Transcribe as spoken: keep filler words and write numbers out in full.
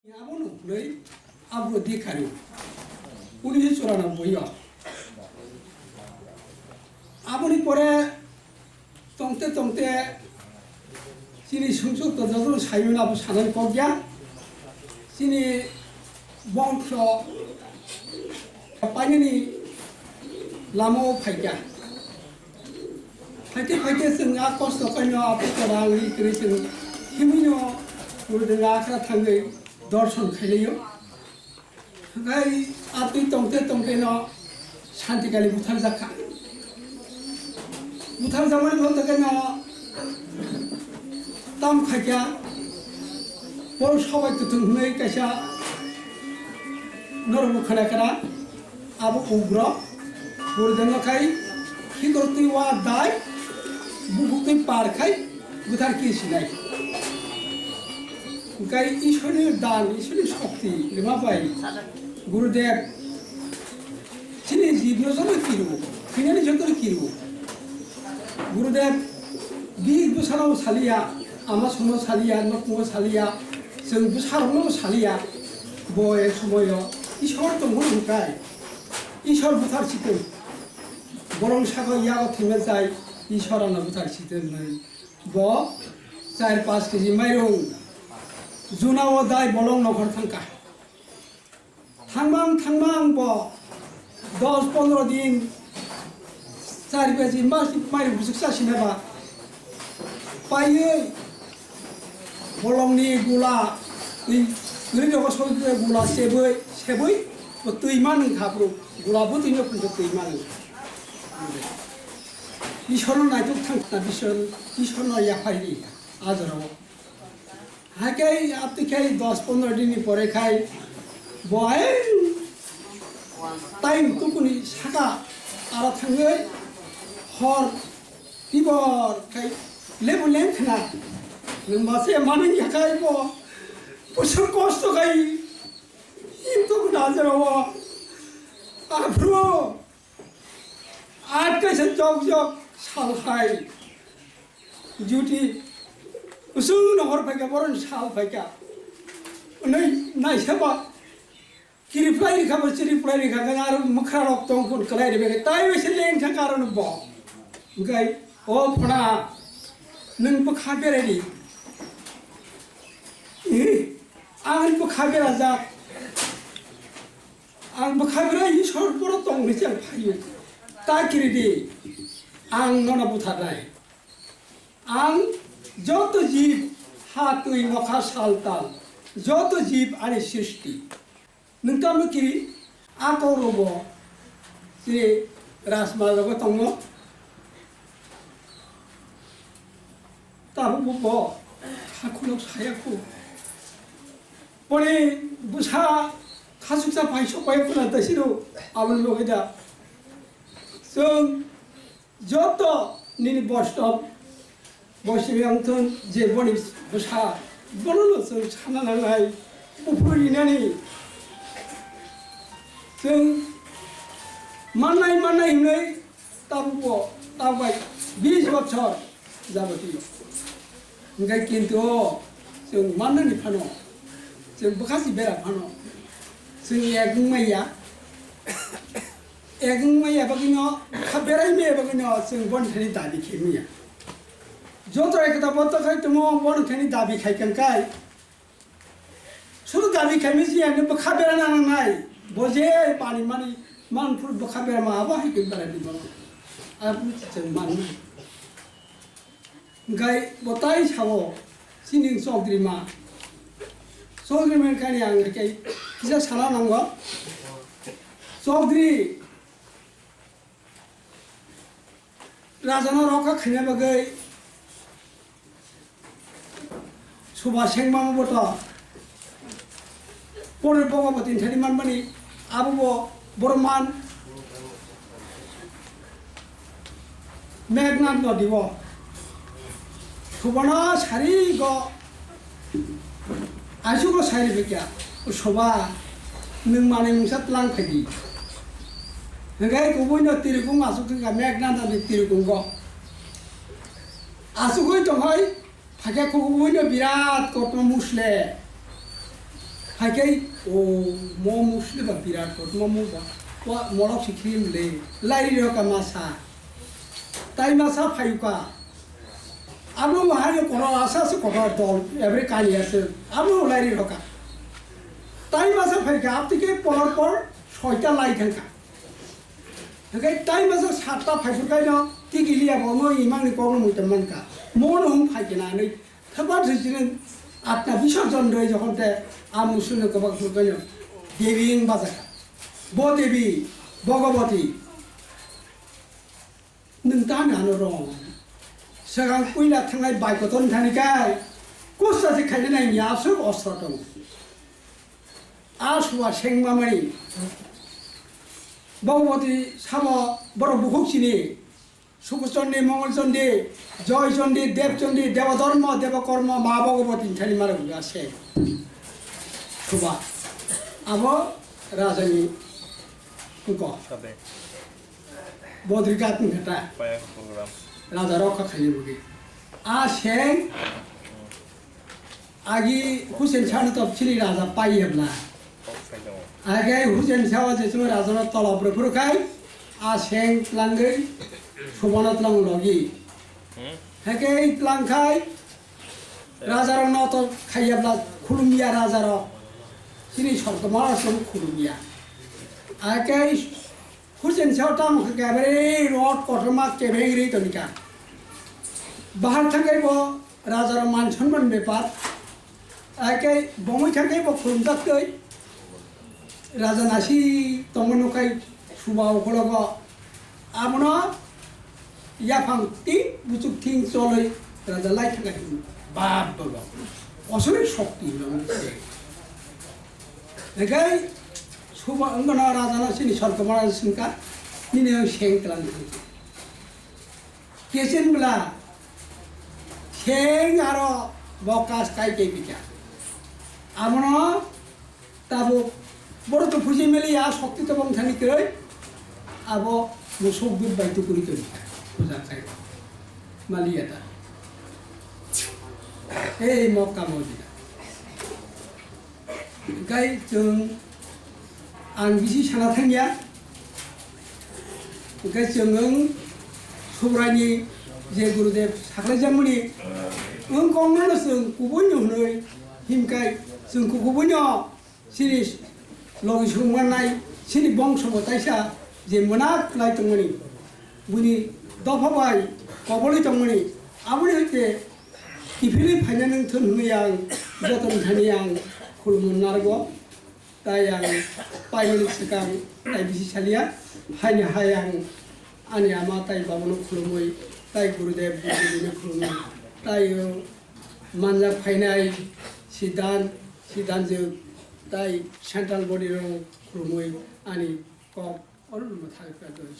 Abono hwnwi abro dikhari unisho churanobboi o. Aboni pore tongte tongte chini sumsok to jotono saimano abo sanani kok ya. Chini bongso painani lama o phaikha. Phaikhe phaikhe chwng a kosto kaino a pokora wngwi kwrwi chwng himwino Gurudev akhra thangwi dorson khailaio. Hwnkhe a twi tongte tongte no Santi Kali butharjak kha. Butharjakmani photo khe no tam khaikha, bo sobai kwthwng hwnwi kaisa norok bo khna kra. Abo ugra, Gurudev no khai, khitor twi wa dai, bukhuk twi par khai, buthar ki sinai. Hwnkhe Ishorni dan, Ishorni shokti, rima bai, Gurudev, chini jibno joto kiru, khinani joto kiru. Gurudev, bi bwsano saliya, ama sono saliya, nokmo saliya, chwng bwsarokno saliya, bo e somoyo Ishor tongmani hwnkhe. Ishor buthar situng. Borong saka yago thwima chai, Ishor ano buthar situng nai. Bo char paanch kg mairung. Juna o dai bolong nokhor thangka. Thangmang thangmang bo dos pondro din char kg mas mairung bwswk cha sinaba. Paiwi bolongni gula twi, twi rogo soi gula seboi, seboi bo twi manwi kha bro. Gula bo twi no phunjo twi manwi. Ishorno naituk thang na Ishor, Ishorno yaphai ri a jorao. Haikhe abtwi khe dos pondro din ni pore khai bo ai time tukuni saka aro thangwi hor tibor khai lebu leng khna. Nwng ma se manwi ya khai bo bwswk kosto khai im tukuna a jorao. Aphuru at kaisa jok jok sal hai. Juti usung no hor phaikha, boroni sal phaikha. Unui naisaba kiri phlai rikha, bo chiri phlai rikha, khe aro mwkhra rok tong phun kwlai rikha, tai bai se leng thang aro no bo. Hwnkhe, o phona, nwng bwkha berai di. Ih, ang bwkha berajak. Ang bwkha berai Ishwar boro tong hinwi se ang phaio. Ta kiri di, ang nono butharnai. Ang joto jib, ha twi nokha sal tal, joto jib ani srishti. Nwng tamo kiri, a kok rogo chini Rajmahal rogo tongo. Tabuk bo bo kha khulok saya khu. Boni bwsa khasuksa pai sok pai khuna ta siro aboni bagwi da. Chwng joto nini bosto bosto yang thun je boni bwsa bono no chwng sana nangnai buphuru rinani chwng mannai mannai hinwi tabuk bo tabuk bai bis bochor jabotio. Hingke kintu o chwng mannani phano, chwng bwkha si bera phano, chwng ek wng maya, ek wng maya bagwino, kha berai maya bagwino chwng boni thani dabi khe maya. Joto ekta boto khai tongmo boni thani dabi khai kang kai. Suru dabi khaimani si ang bwkha bera nangnai. Bo je mani mani man phuru bwkha bera ma abo hai khe bera di bono. Abo chwng man. Hingkai bo tai sao chini chokdri ma. Chokdri ma kani ang khe kisa sana nango. Chokdri Rajano rokha khaina bagwi suba sengmamo boto pore bogo bo tin thani manmani abo bo borok man Meghnath nodi o subano sari go Asugo sai rwkha, "Soba, nwng manwi mungsa tlang phai di." Hwnkhe kubuino tirikung asuk wngkha, Meghnathni tirikungo. Asugwi tonghai, phakhe kubuino birat kotorma musle. Haikhai o mo musli ba birat kot mo mo ba wa molok si khim le lairi roka masa. Tai masa phayuka. Abo mahani kono asa se kono dol every kani ase. Abo lairi roka. Tai masa phaika aptike por por soita lai thangka. Haikhai tai masa satta phaiphurkaino tikiliya bo mo imangni kokno muitam manka. Mo no hum phaikena nei. Thapa thwijini atna bisorjon roi jokhon te a musulni kwbang sukaino devi wng bajaka. Bo devi Bhagavati nwng tani ano rong. Swkang puila thangnai bai kotor thani kai kusta se khaina nai ni aswk ostro tongo. A suwa sengmamani Bhagavati sabo borok bukhuk sini. Sukuchondi, Mongolchondi, Joychondi, Debchondi, Debodormo, Debokormo, Ma Bhagavati thani mara buya se. Suba. Abo rajani uko. Sabe. Bodrigat ngata. Paya program. Raja rokha khani bugi. A seng. Agi Hussein Shah no to chini raja pai hebla. Age Hussein Shah o je chuma raja no tolop rw phuru khai, a seng tlangwi subana tlang logi. Hake tlang khai, raja rok no to khai hebla khulumya raja rok. Chini sorkoma rok khulumya. Ake Hussein Shah tamo khe keberi rot kotorma kebeng ri tonika. Bahar thangkai bo raja rok man sonman bepar. Ake bongwi thangkai bo khulumjak tei raja nasi tongma nukhai suba ukologo. Abono yaphang ti buchuk thing choloi raja lai thangkai bab baba. Osori shokti hino se. Hingke suba wngmano raja no chini sorkoma raja swngkha, nini ang seng tlang thangkha. Kechen bwla seng aro bo kas kai kai pika. Abono tabuk boro to puji meli ya shokti to bong thani kwrwi. Abo musuk dut bai tukuri kwrwi puja kai maliya ta. Ei mokka mojida. Hingke chwng ang bisi sana thangya. Hingke chwng wng Subraini je Gurudev saklaijak mani wng kok no chwng kubui no hwnwi himkai chwng kubui no chini logi sumannai chini bongso bo taisa je mwnak lai tongmani buni dopha bai kobolwi tongmani aboni hwnkhe Kiphilwi phaina nwng thun hwnwi ang joto ni thani ang khulumwi narwgo. Tai ang paimani swkang tai bisi salia. Haini hai ang ani ama tai babano khulumwi, tai Gurudev Gurudevino khulumwi, tai o manjak phainai Siddhan, Siddhanjwk, tai central body rok khulumwi ani kok oro no thai kha doi.